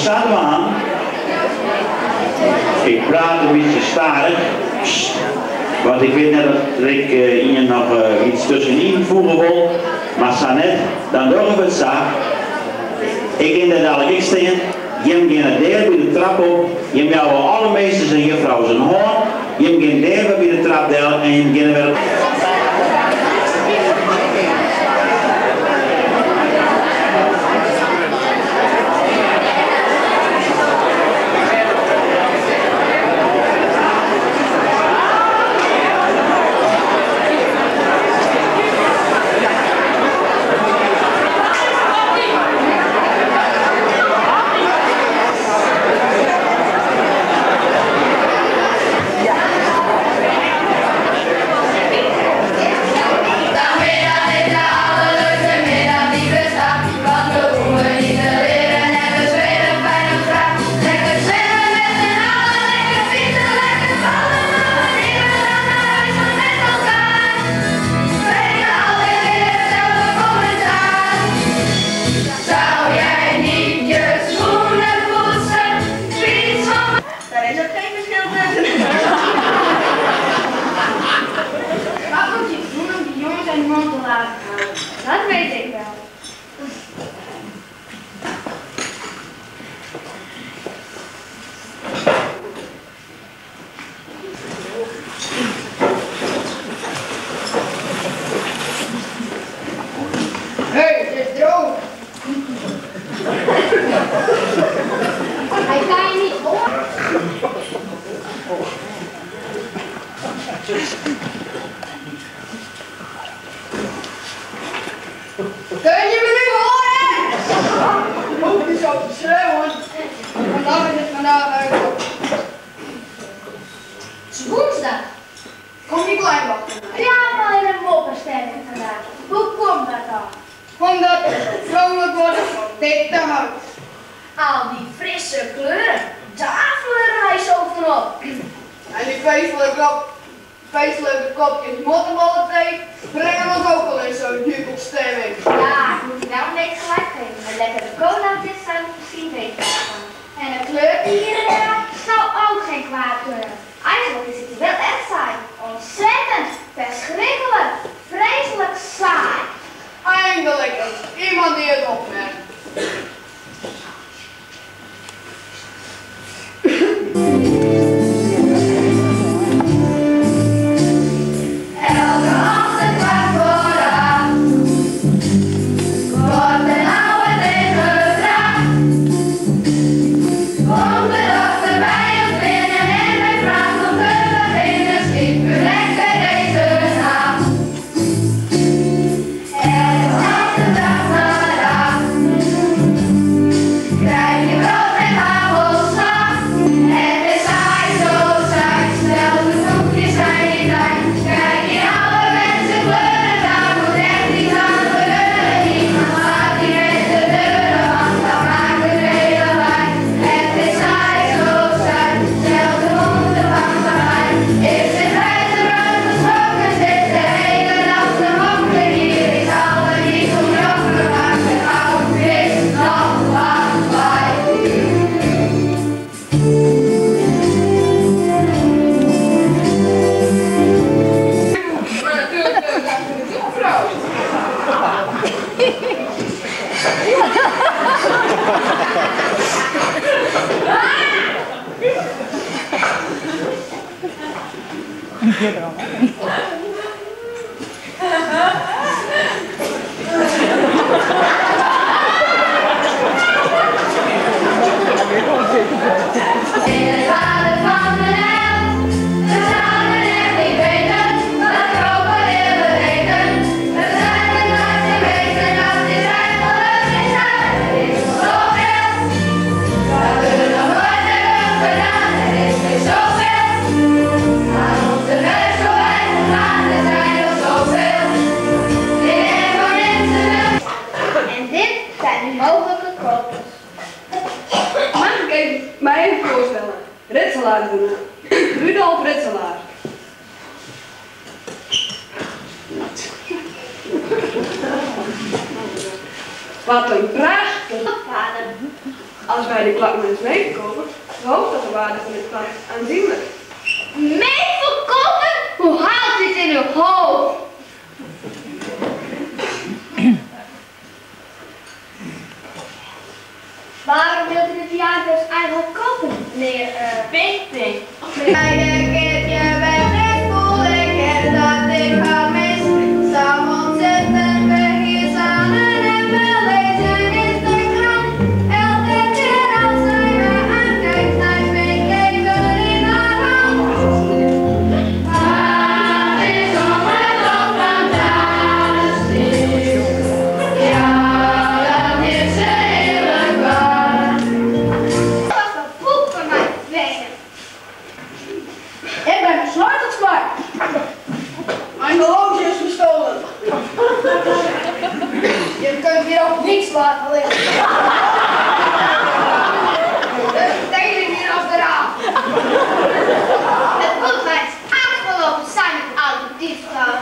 sa dwaan. Ik praat in bytsje stadich, want ik wit net oft der ek ien noch iets tuskenyn foege wol, mar sa net, dan dogge we it sa. Ik gean dêr dalik ek stean, jim geane dêr by de trap op, jim jouwe alle meesters en juffrou's in hân, jim gean dêr wer by de trap del en jim geane wer op. Vanmiddag is de allerleukste middag die bestaat. Want we hoeven niet te leren en we spelen fijn op straat. Lekker zwemmen met z'n allen, lekker fietsen, lekker vallen. Maar wanneer we dan naar huis gaan met elkaar, brengen altijd weer hetzelfde commentaar. Zou jij niet je schoenen poetsen, fiets van Daar is ook geen verschil tussen. Wat moet je doen om die jongens uit de mond te laten houden? Dat weet ik wel. Hé, hey, het is droog. Hij kan je niet horen. Kun je me nu horen? Hoef niet zo te schreeuwen. Vandaag is het vandaag uit. Het is woensdag. Kom die kleinwachter mij. Ja, allemaal in een mopperstemming vandaag. Hoe komt dat dan? Omdat het vrolijk worden van dit tehuis. Al die frisse kleuren, daar fleuren wij zo van op. En die feestelijke kopjes mottenballenthee brengen ons ook al in zo'n jubelstemming. Ja, ik moet je wel een beetje gelijk geven. Een lekkere cola dit zou ik misschien beter gaan. En een kleurtje hier en daar zou ook geen kwaad kunnen. Eigenlijk is het wel echt saai. Ontzettend, verschrikkelijk, vreselijk saai. Eindelijk eens iemand die het opmerkt. Elke ochtend kwart voor acht wordt een oude tegengebracht. Komt de dokter bij ons binnen en hij vraagt om te beginnen. Schiep u lekker deze nacht. Elke ochtend dag na dag krijg je brood met hagelslag. Het is saai, zo saai, zelfs de koekjes zijn niet taai. Kijk in ouderwetse kleuren, daar moet echt iets aan gebeuren. Niemand slaat hier met de deuren, want dat maakt het hele lawaai. Het is saai, zo saai, zelfs de hond de papegaai. Is het ijzerbruin geschrokken, zit de hele dag te mokken. Hier is alle niet onttrokken, maar de oud is nog lawaai. Maar natuurlijk leuk achter de juffrouw. In het water van de Nijl, we zouden echt niet weten wat krokodillen eten. We zijn het nooit geweten, dat is eigenlijk geen zaak. Het is nog zoveel, wat we nog nooit hebben gedaan. Het is weer zoveel, aan onze neus voorbij gegaan. Er zijn nog zoveel, dingen voor mensen. En dit zijn de mogelijke kopers. Mag ik even mij even voorstellen? Ritselaar is de naam. Rudolf Ritselaar. Wat een prachtig. Vader. Als wij de klok maar eens meeverkopen, verhoogt dat de waarde van dit pand aanzienlijk. Mee verkopen? Hoe haalt u het in uw hoofd? Waarom wilt u de piano eigenlijk kopen, meneer Pink Pink? Bij keertje weg is, voel ik het dat ik haar mis. S'avonds zitten we hier samen en we lezen in de krant. Elke keer als zij me aankijkt, knijp ik even in haar hand. Het is ongetwijfeld fantastisch. Ja, dat is eerlijk waar. Wat een boek van mij verdwenen. Ik ben de sleutels kwijt. Mijn horloge is gestolen. Je kunt hier ook niets laten liggen. De stelen hier achteraan. Het moet maar eens afgelopen zijn met al die diefstal.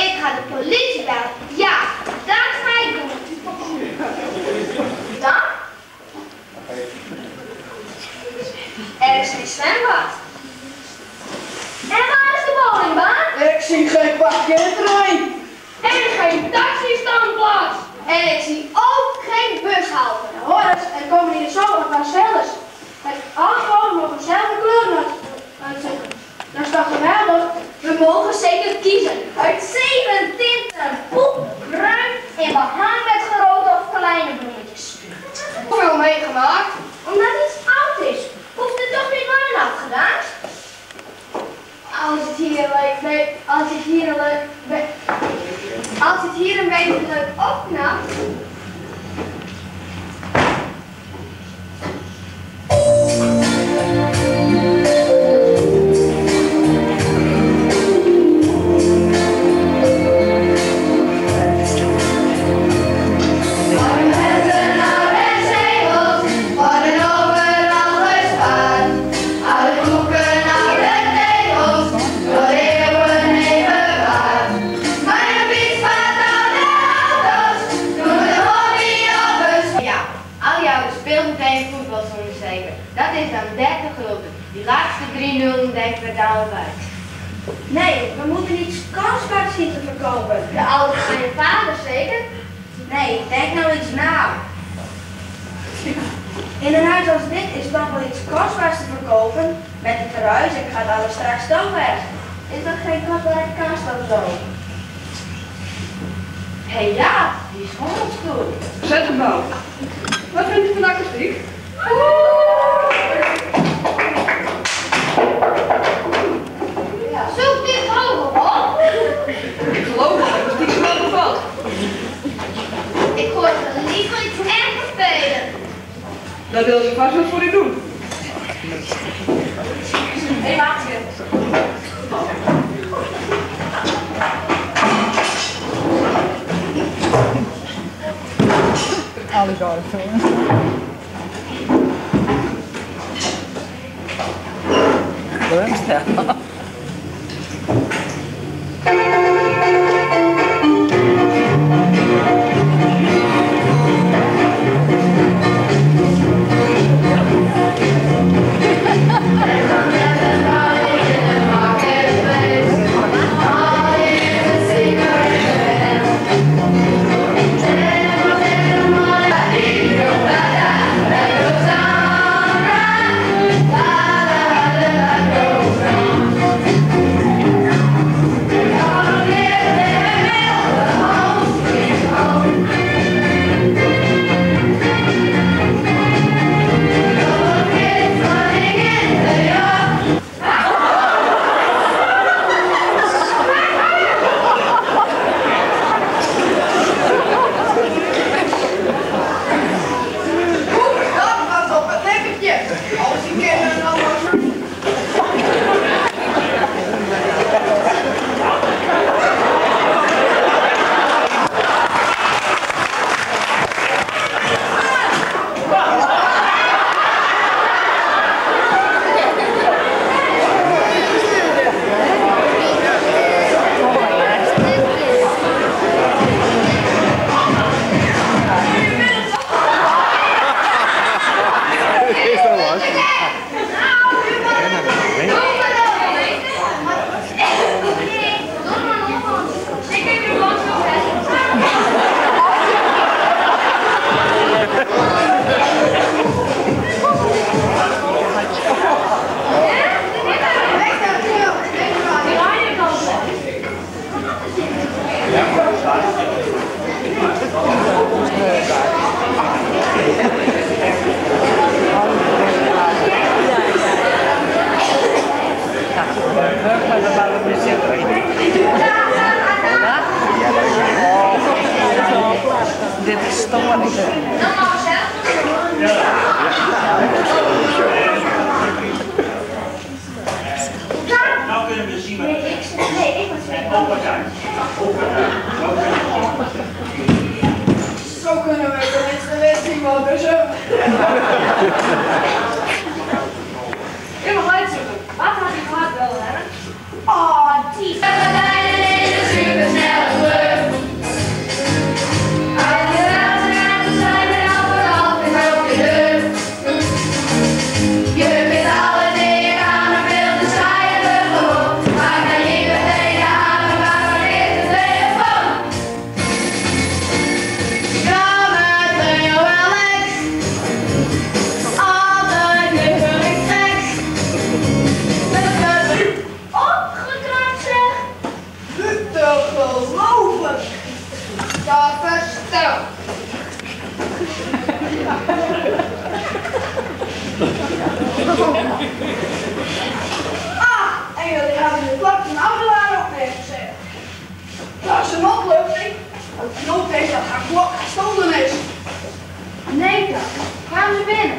Ik ga de politie bellen. Ja, dat ga ik doen. Dan? Er is geen zwembad. En waar is de bowlingbaan? Ik zie geen parkeerterrein. En geen taxistandplaats. En ik zie ook geen bushalte. Hoor eens, er komen hier zo een paar cellers. Het alle gewoon mogen zelf de kleuren uitzoeken. Dat is toch geweldig? We mogen zeker kiezen uit 7 tinten poep, bruin en behang met grote of kleine bloemetjes. Hoeveel meegemaakt? Omdat iets oud is, hoeft het toch niet worden afgedaan? Als het hier leuk, nee, als het hier een leuk, als het hier een beetje leuk opknapt. Armbanden en zegels worden overal gespaard. Oude boeken, oude tegels, door eeuwen heen bewaard. Maar een fietspad, oude auto's, doen de hobby op een Ja, al jouw speelgoed en je voetbalschoenen zeker. Dat is dan 30 gulden. Die laatste 3 nullen denken we daar al bij. Nee, we moeten iets kostbaars zien te verkopen. De auto van je vader zeker? Nee, denk nou eens na. In een huis als dit is toch wel iets kostbaars te verkopen. Met de verhuizing gaat alles straks toch weg. Is dat geen kostbare kast of zo? Hé hey, ja, die schommelstoel. Zet hem nou. Wat vindt u van de akoestiek? Zoek dit hoger op. Ik geloof dat de akoestiek zo wel bevalt. Ik hoor liever iets erg vervelend. Dat willen ze vast wel voor u doen. Hé, hey, wacht even. Dan maar zelf. Nou kunnen we zien wat Nee, ik nee, ik was En hoppakee. Hoppakee. Nou kunnen we zien. Zo kunnen we tenminste weer zien wat er zo. Ik mag uitzoeken. Wat had hij gehad wel, hè? Oh, die. De gordijnen in de supersnelle vlucht. Uit de ramen zijn er al vooral weer op de lucht. Je kunt alle dingen aan een veel te saaie gewoon. Maar dan je meteen de hamer, maar is de telefoon? Ja, met Leo Alex. Altijd liggen ik trek. Opgekrapt zeg. Niet te geloven. Dat versteld. Ah, en jullie hebben de klok van Oudewaar ook neergezet. Dat is een opluchting. Want Knoop denkt dat haar klok gestolen is. Nee dan. Kwamen ze binnen?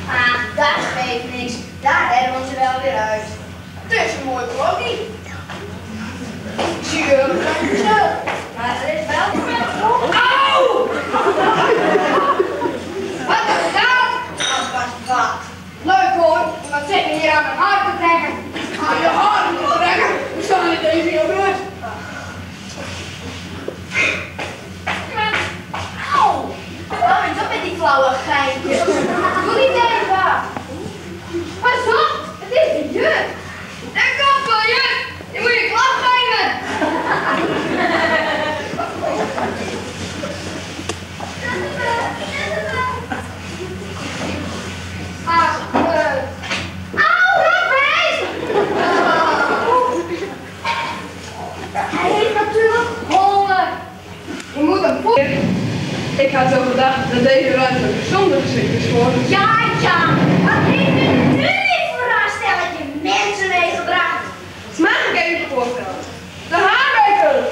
Ah, dat geeft niks. Daar redden we ze wel weer uit. Het is een mooi klokje. Ik zie jullie geen verschil. Maar er is wel Auw! Wat is dat? Dat was wat. Leuk hoor, wat zit je hier aan mijn haar te trekken? Aan je haren te trekken. We staan niet eens in jouw buurt. Auw! Hou eens op met die flauwe geintjes. Doe niet even. Pas op, het is de juf. Daar komt wel juf. Je moet je klap geven. Ach, Auw, Rafael! Hij heeft natuurlijk honger. Je moet hem voelen. Ik had zo gedacht dat deze ruimte bijzonder geschikt is voor. Ja, ja. Wat heeft u nu weer voor een stelletje mensen meegebracht? Mag ik even voorstellen? De haarwerker!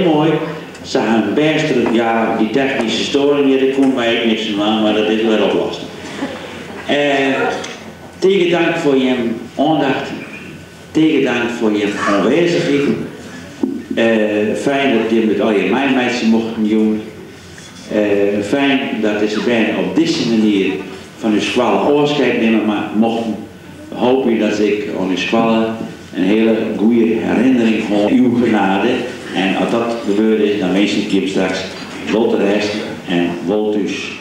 moai. Se ha hun bêst, ja, dy technyske storing hjir, dêr koene wy ek niks oan dwaan, mar dat is wer oplost. Tige dank foar jim oandacht, tige dank foar jim oanwêzichheid. Fijn dat jim it allegear meimeitsje mochten jûn. Fijn dat dizze bern op dizze manier fan ús skoalle ôfskeid nimme mochten. We hoopje dat se ek oan ús skoalle in hiele goede herinnering hâlde. Uw genade. En as dat gebeurd is, dan winsk ik jim straks wolterêst en wol thús.